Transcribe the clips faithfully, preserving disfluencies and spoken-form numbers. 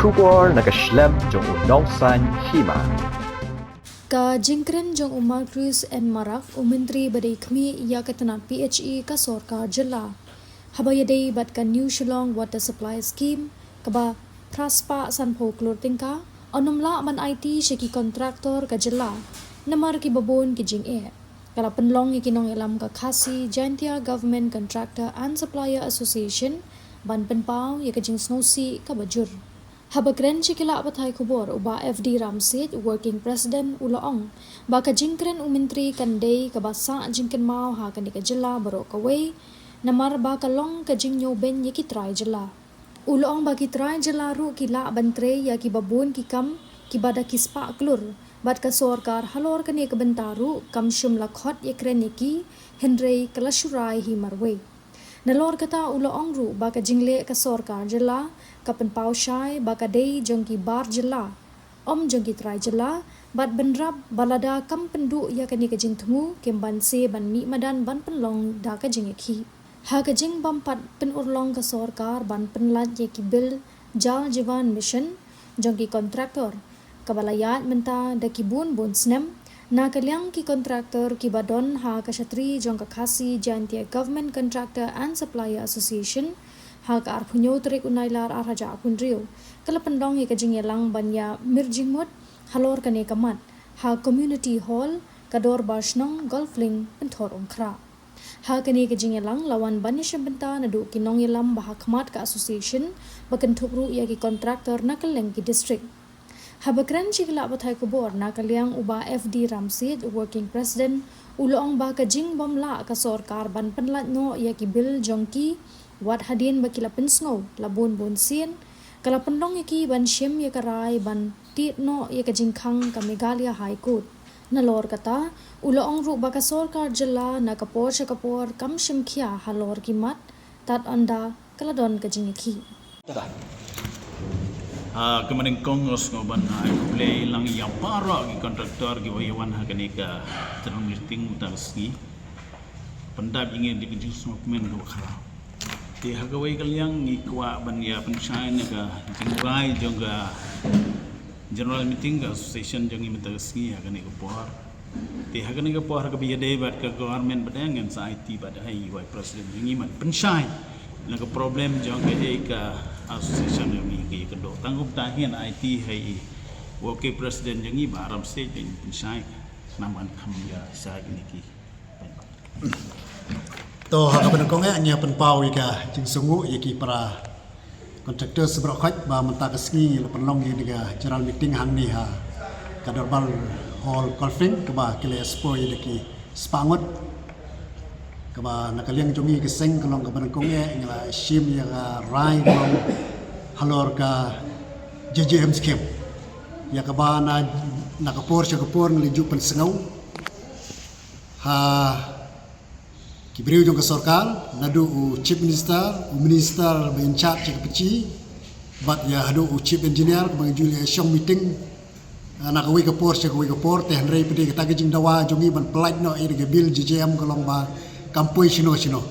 Khubor na ka shlem jong u Nongsaiñ Hima. Ka jingkren jong u Marcuise N Marak, u Myntri ba dei khmih ïa ka tnat P H E ka sorkar jylla, haba ïadei bad ka New Shillong Water Supply Scheme, kaba phra spah sanphew klur tyngka, yn ym lah ban aiti sha ki kontraktor ka jylla namar kiba bun ki jingeh. Ka la pynlong ïa ki nongïalam ka Khasi Jaintia Government Contractor and Supplier Association ban pynpaw ïa ka jingsngewsih kaba jur. Haba kren sha ki lad pathai khubor, u Bah F D Ramsiej, Working President, u la ong ba ka jingkren u Myntri kan dei kaba sah jingkynmaw ha kane ka jylla baroh kawei, namar ba ka long ka jingñiewbeiñ ïa ki trai jylla. U la ong ba ki trai jylla ruh ki lah ban trei ïa kiba bun ki kam kiba da ki spah klur, bad ka sorkar halor kane ka bynta ruh kam shym la khot ïakren ïa ki, hynrei ka la shu rai hi marwei. Nalor kata u la ong ruh ba ka jingleh ka sorkar jylla ka pynpaw shai ba ka dei jong ki bar jylla, ym jong ki trai jylla, bad bynrap ba lada kam pynduh ïa kane ka jingthmu, kim banse ban mih madan ban pynlong da ka jingïakhih. Ha ka jingbym pat pynurlong ka sorkar ban pynlait ïa ki bill Jal Jeevan Mission jong ki kontraktor, kaba la ïaid mynta da ki bun bun snem, na ka liang ki kontraktor kiba don ha ka shatri jong ka Khasi Jaintia Government Contractor and Supplier Association, ha ka arphew hynñiew tarik u Nailar arhajar arphew hynriew, ka la pynlong ïa ka jingïalang ban ïa mir jingmut halor kane ka mat ha Community Hall, ka Dorbar Shnong, Golf Link, Pynthorumkhrah. Ha kane ka jingïalang la wan ban ïashim bynta naduh ki nongïalam ba ha khmat ka association, ba kynthup ruh ïa ki kontraktor na kylleng ki district. Haba kren sha ki lad pathai khubor na ka liang u Bah F D Ramsiej, u Working President, u la ong ba ka jingbym lah ka sorkar ban pynlait noh ïa ki bill jong ki, wat hadien ba ki la pynsngew la bun bun sien, ka la pynlong ïa ki ban shim ïa ka rai ban tied noh ïa ka jingkhang ka Meghalaya High Court. Nalor kata, u la ong ruh ba ka sorkar jylla na ka por sha ka por kam shim khia halor ki mat, tad ynda ka la don ka jingïakhih. Ah, ka mane kong os ngo ban ai khublei lang ïa baroh ki kontraktor kiba ïa wan ha kane ka general meeting mynta ka sngi. Pyndap ïa ngi da ka jingsngewkmen kaba khraw. Te ha kawei ka liang ngi kwah ban ïa pynshai na ka jingrai jong ka general meeting ka association jong ngi mynta ka sngi ha kane ka por. Te ha kane ka por kaba ïadei bad ka government ba dang, ngan sa aiti bad ha i Vice President jong ngi ban pynshai na ka problem jong ka, eh, ka association jong ngi, ka ïa ka doh. Tang kumta hi ngan aiti ha i Working President jong ngi Bah Ramsiej ban pynshai. Namar kan kham ïa shai kine ki. To, ha kaba nyngkong eh ngi pynpaw ïa ka jingsngewnguh ïa ki para contractors baroh khoit ba mynta ka sngi la pynlong ïa ka general meeting hangne ha ka Dorbar Hall Golf Link, kaba ki la ïa spoi da ki spah ngut. Kaba na ka liang jong ngi ka seng ka long kaba nyngkong eh ngi la shim ïa ka rai ka long halor ka J J M scheme. Ïa kaba na, na ka por sha ka por ngi la ju pynsngew ha ki briew jong ka sorkar, naduh u Chief Minister, u Minister ba in charge ka P H E, bad ïa haduh u Chief Engineer, kaba ngi ju leh shong meeting, ah, na kawei ka por sha kawei ka por, te hynrei pat de kata ka jingdawa jong ngi ban pynlait noh ïa ka bill J J M ka long ba kam poi shano shano.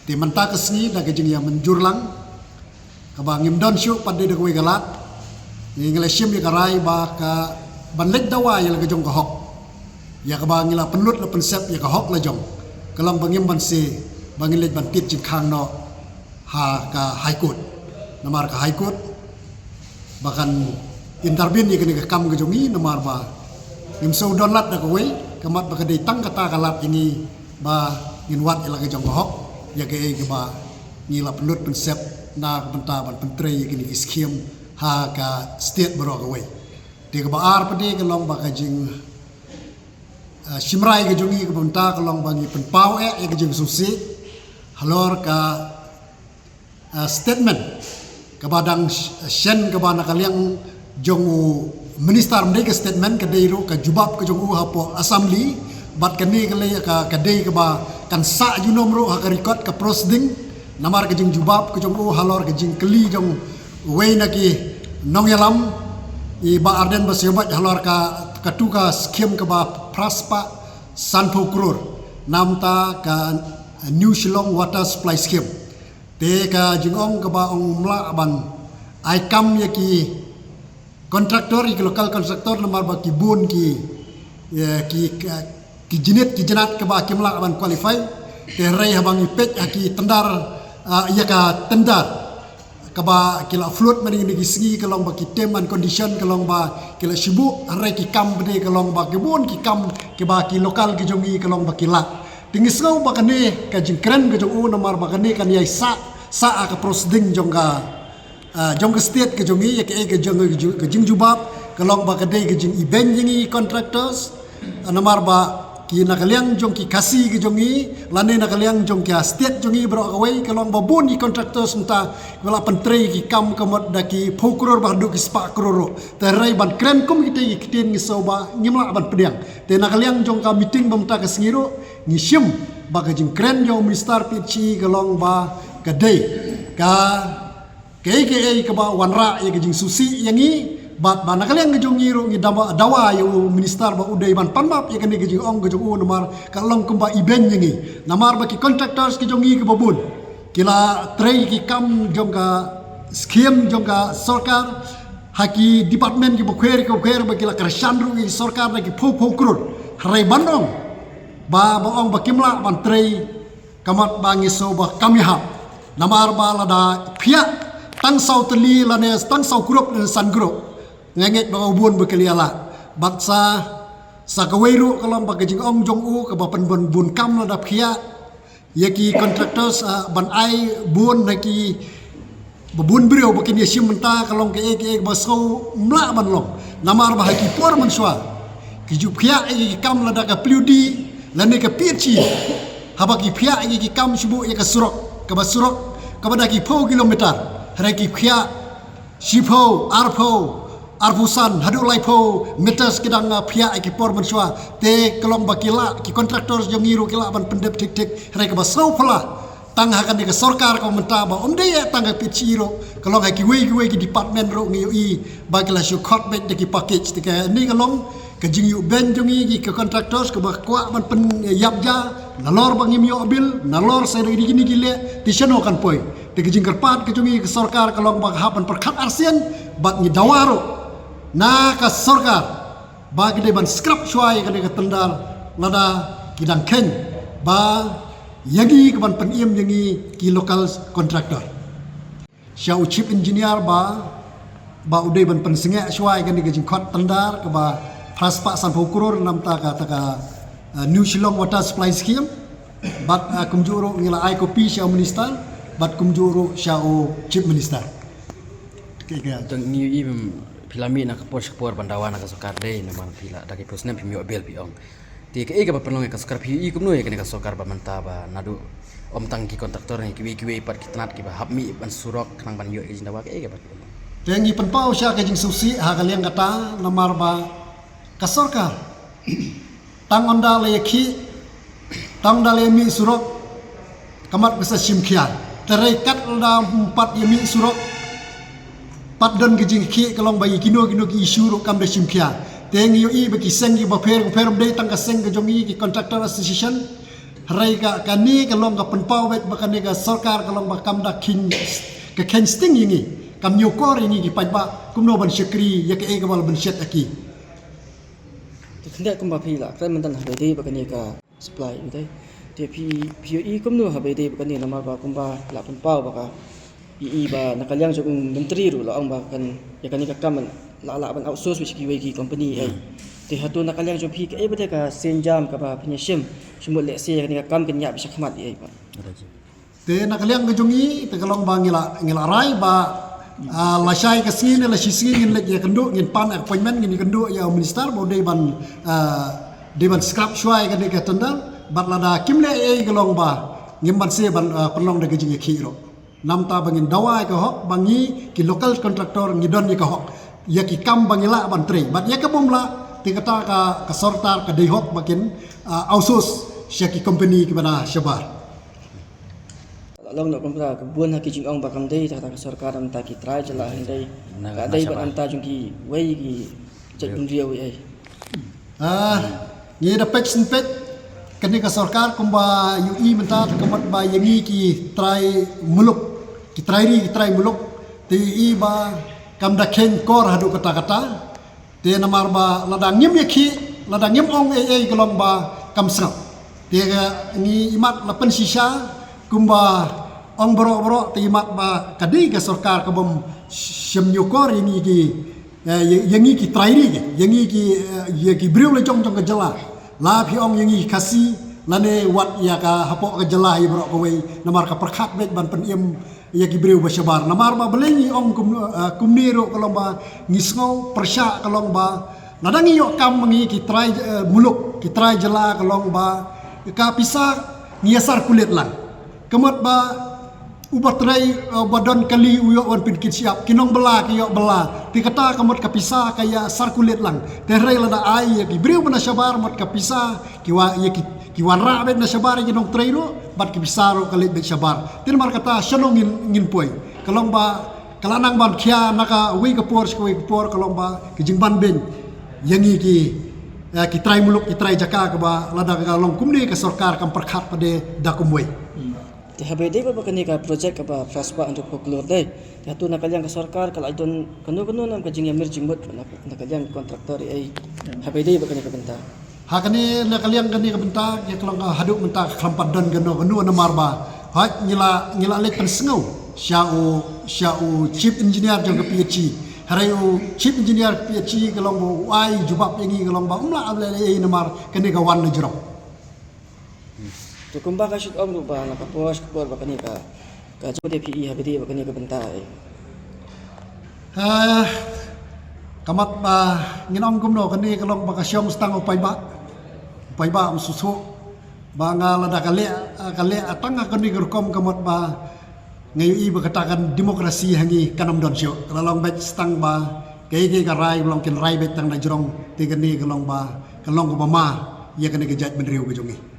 Te mynta ka sngi da ka jingïamynjur lang, kaba ngim don shuh pat de da kawei ka lad, ngi la shim ïa ka rai ba ka ban leit dawa ïa la ka jong ka hok, ïa kaba ngi la pynlut la pynsep ïa ka hok la jong, ka long ba ngim banse ba ngin leit ban tied jingkhang noh ha ka High Court. Namar ka High Court ba kan intervene ïa kane ka kam ka jong ngi, namar ba ngim shu don lad da kawei, ka mat ba ka dei tang kata ka lad ïa ngi ba ngin wad ïa la ka jong ka hok, ïa kaei kaba ngi la pynlut pynsep na ka bynta ban pyntrei ïa kine ki scheme ha ka state baroh kawei. Te kaba ar pat de ka long ba ka jing, ah, shim rai ka jong ngi ka bynta ka long ba ngi pynpaw eh ïa ka jingsngewsih halor ka, ah, statement kaba dang sh-, shen kaba na ka liang jong u minister, ym dei ka statement, ka dei ruh ka jubab ka jong u hapoh assembly, bad kane ka lei ka, ka dei kaba kan sah junom ruh ha ka record ka proceeding, namar ka jingjubab ka jong u halor ka jingkylli jong uwei na ki nongïalam, i Bah Ardent Basaiawmoit, halor ka, katu ka scheme kaba phra spah sanphew klur, namta ka New Shillong Water Supply Scheme. Te ka jingong kaba ong ym lah ban ai kam ïa ki Contractor, ïa ki local contractor namar ba ki bun ki, ïa ki, ki jinit ki jinat kaba kim lah ban qualify. Te hynrei haba ngi peit ha ki tender, ah, ïa ka tender kaba ki la float mynne ki sngi ka long ba ki term and condition ka long ba ki la shu buh, hynrei ki kam ba dei ka long ba ki bun ki kam kiba ki local ki jong ngi ka long ba ki lah. Te ngi sngew ba kane ka jingkren ka jong u namar ba kane kan ïai sah, sah ha ka proceeding jong ka, ah, jong ka state ka jong ngi, ïa kaei ka jong ka jingjubab ka long ba ka dei ka jingibeiñ ïa ngi contractors. Ah, namar ba ki na ka liang jong ki Khasi ka jong ngi lane na ka liang jong ka state jong ngi baroh kawei ka long ba bun ki contractors mynta ba la pyntrei ki kam ka mut da ki phew klur ba haduh ki spah klur ruh. Te hynrei ban kren kum kita ki ktien ngi sngew ba ngim lah ban pdiang. Te na ka liang jong ka meeting ba mynta ka sngi ruh ngi shim ba ka jingkren jong u minister P H E ka long ba ka dei ka, kaei kaei kaba wanrah ïa ka jingsngewsih ïa ngi. Bad ba na ka liang ka jong ngi ruh ngi dawa, dawa ïa u minister ba u dei ban pan map ïa kane ka jingong ka jong u namar ka long kumba ibeiñ ïa ngi. Namar ba ki contractors ka jong ngi kaba bun ki la trei ki kam jong ka scheme jong ka sorkar ha ki department kiba khwer kiba khwer ba ki la kyrshan ruh ïa ki sorkar da ki phew phew klur. Hynrei ban ong ba, ba ong ba kim lah ban trei ka mut ba ngi sngew ba kam ïahap. Namar ba lada phiah tang saw tylli lane tang saw grup lane san grup, nga ngeit ba u bun ba ki la ïa lah. Bad sa, sa kawei ruh ka long ba ka jingong jong u kaba pynbun bun kam lada phiah ïa ki contractors, ah, ban ai bun ha ki ba bun briew ba kin ïa shim mynta ka long kaei kaei ba sngew ym lah ban long. Namar ba ha ki por mynshuwa ki ju phiah ïa ki kam lada ka PWD lane ka P H E. Haba ki phiah ïa ki kam shu buh ïa ka surok, kaba surok kaba da ki phew kilometer, hynrei ki phiah shiphew, arphew, arphew san haduh laiphew meters ki dang, ah, phiah ïa ki por mynshuwa. Te ka long ba ki lah, ki contractors jong ngi ruh ki lah ban pyndep thik thik. Hynrei kaba sngew phylla tang ha kane ka sorkar ka mynta ba ym dei tang ka P H E ruh, ka long ha kiwei kiwei ki department ruh ngi ïohi ba ki la shu khot beit da ki package. Te kane ka long ka jingïohbeiñ jong ngi ki, ki contractors kaba kwah ban pynïap ja, nalor ba ngim ïoh bill, nalor sa dei kine ki leh, te shano kan poi. Te ka jingkyrpad ka jong ngi ka sorkar ka long ba ka hap ban pyrkhat arsien bad ngi dawa ruh na ka sorkar ba ki dei ban scrap shuwa ïa kane ka tender lada ki dang kheiñ ba ïa ngi ka ban pynim ïa ngi ki local contractor. Sha u chief engineer ba, ba u dei ban pynsngewsih shuwa ïa kane ka jingkhot tender kaba phra spah sanphew klur namar ka, ta ka, uh, New Shillong Water Supply Scheme. Bad, uh, kumjuh ruh ngi la ai copy sha u minister bad kumjuh ruh sha u chief minister. Te ka, to ngi ïohi ba phi la mih na ka por sha ka por ban dawa na ka sorkar dei namar phi la da ki phew snem phim ïoh bill phi ong. Te kaei kaba pynlong ïa ka sorkar, phi ïohi kumno ïa kane ka sorkar ba mynta ba naduh ym tang ki contractor ne kiwei kiwei pat ki tnat kiba hap mih ban surok khnang ban ïoh ïa ka jingdawa, kaei kaba pynlong? Te ngi pynpaw sha ka jingsngewsih ha ka liang kata namar ba ka sorkar tang ynda la ïa khih, tang ynda la ïa mih surok, ka mat ka sa shim khia. Te hynrei kat lada ym pat ïa mih surok pat don ka jingkhih ka long ba ïa kino kino ki issue ruh kam da shim khia. Te ngi ïohi ba ki seng kiba pher ba pher, ym dei tang ka seng ka jong ngi ki contractor association. Hynrei ka, kane ka long ka pynpaw beit ba kane ka sorkar ka long ba kam da kheiñ, ka kheiñ sting ïa ngi, kam ñiewkor ïa ngi ki paidbah kumno ban shakri ïa kaei kaba la ban shet ha ki. Te khyndiat kumba phi la kren mynta haba ïadei bad kane ka supply, ym dei? Te phi, phi ïohi kumno haba ïadei bad kane namar ba kumba la pynpaw ba ka, ïohi ba na ka liang jong u myntri ruh la ong ba kan ïa kane ka kam la lah ban outsource beit sha kiwei ki company ei. Te hato na ka liang jong phi kaei pat ka sienjam kaba phin ïa shim, shu mut lehse ïa kane ka kam kan ïaid beit shakhmat ei pat? Te na ka liang ka jong ngi te ka long ba ngi la, ngi la rai ba, ah, lashai ka sngi ne lashi sngi ngin leit ïakynduh, ngin pan appointment, ngin ïakynduh ïa u minister ba u dei ban, ah, dei ban scrap shuwa ïa kane ka tender. Bad lada kim leh ei ei ka long ba ngim banse ban, ah, pynlong da ka jingïakhih ruh. Namar ba ngin dawa ïa ka hok ba ngi ki local contractor ngi don ïa ka hok ïa ki kam ba ngi lah ban trei. Bad ïa ka bym lah te kata ka, ka sorkar ka dei hok ba kin, ah, outsource sha ki company kiba na shabar. La long noh kumta ka bun ha ki jingong ba kam dei tang ka sorkar, namar ki trai jylla, hynrei ka dei bad namar jong kiwei ki jaitbynriew ei. Ah, ngi da peit shen peit kane ka sorkar kumba ïohi mynta ka mut ba ïa ngi ki trai muluk, ki trai ri, ki trai muluk, te ïohi ba Kam da kheiñ kor haduh katta katta. Te namar ba lada ngim ïa ki, lada ngim ong ei ei ka long ba kam sngap. Te ka ngi imat la pynshisha kumba ong baroh baroh te imat ba ka dei ka sorkar ka bym shim ñiukor ïa ngi ki, eh, ïa, ïa ngi ki trai ri ki, ïa ngi ki, eh, ïa ki briew la jong jong ka jylla. La phi ong ïa ngi Khasi lane wat ïa ka hapoh ka jylla ïa baroh kawei namar ka pyrkhat beit ban pynim ïa ki briew ba shabar. Namar ba balei ngi ong kum, eh, kumne ruh ka long ba ngi sngew pyrshah ka long ba lada ngi ïoh kam ngi ki trai, eh, muluk, ki trai jylla ka long ba ka pisa ngi ïa circulate lang. Ka mut ba uba trei, eh, ba don kali u ïoh wan pynkit shyiap, ki nongbylla ki ïoh bylla. Te kata ka mut ka pisa ka ïa circulate lang. Te hynrei lada ai ïa ki briew ba na shabar mut ka pisa ki wa ïa ki, ki wanrah beit na shabar ïa ki nongtrei ruh bad ki pisa ruh ka leit beit shabar. Te namar kata shano ngin, ngin poi. Ka long ba ka la nang ban khia na kawei ka por sha kawei ka por ka long ba ki jingban beiñ ïa ngi ki, eh, ki trai muluk, ki trai jaka kaba lada ka long kumne ka sorkar kam pyrkhat pat de da kumwei. Te haba ïadei bad kane ka project kaba phra spah hynriewphew klur dei, te hato na ka liang ka sorkar ka la don kano kano na ka jingïamir jingmut na, na ka liang ka contractor ei, haba ïadei bad kane ka bynta? Ha kane na ka liang kane ka bynta, ïa ka long ka haduh mynta ka khlem pat don kano kano namar ba hooid ngi la, ngi la leit pynsngew sha u, sha u chief engineer jong ka P H E. Hynrei u chief engineer P H E ka long ba u ai jubab ïa ngi ka long ba um lah ban leh ei ei namar kane ka wan na jrong. Te kumba ka shu ong ruh ba na ka por sha ka por ba kane ka, ka jingmut ïa phi haba ïadei bad kane ka bynta ei. Eh, ka mat ba ngin ong kumno, kane ka long ba ka shong stang u paidbah. U paidbah um sngewthuh ba nga lada ka leh, ka leh tang ha kane ka rukom ka mut ba nga ïohi ba kata ka demokrasi ha ngi kan ym don shuh. Ka la long beit stang ba kaei kaei ka rai ka long kin rai beit tang na jrong, te kane ka long ba ka long kaba ma ïa kane ka jaitbynriew ka jong ngi.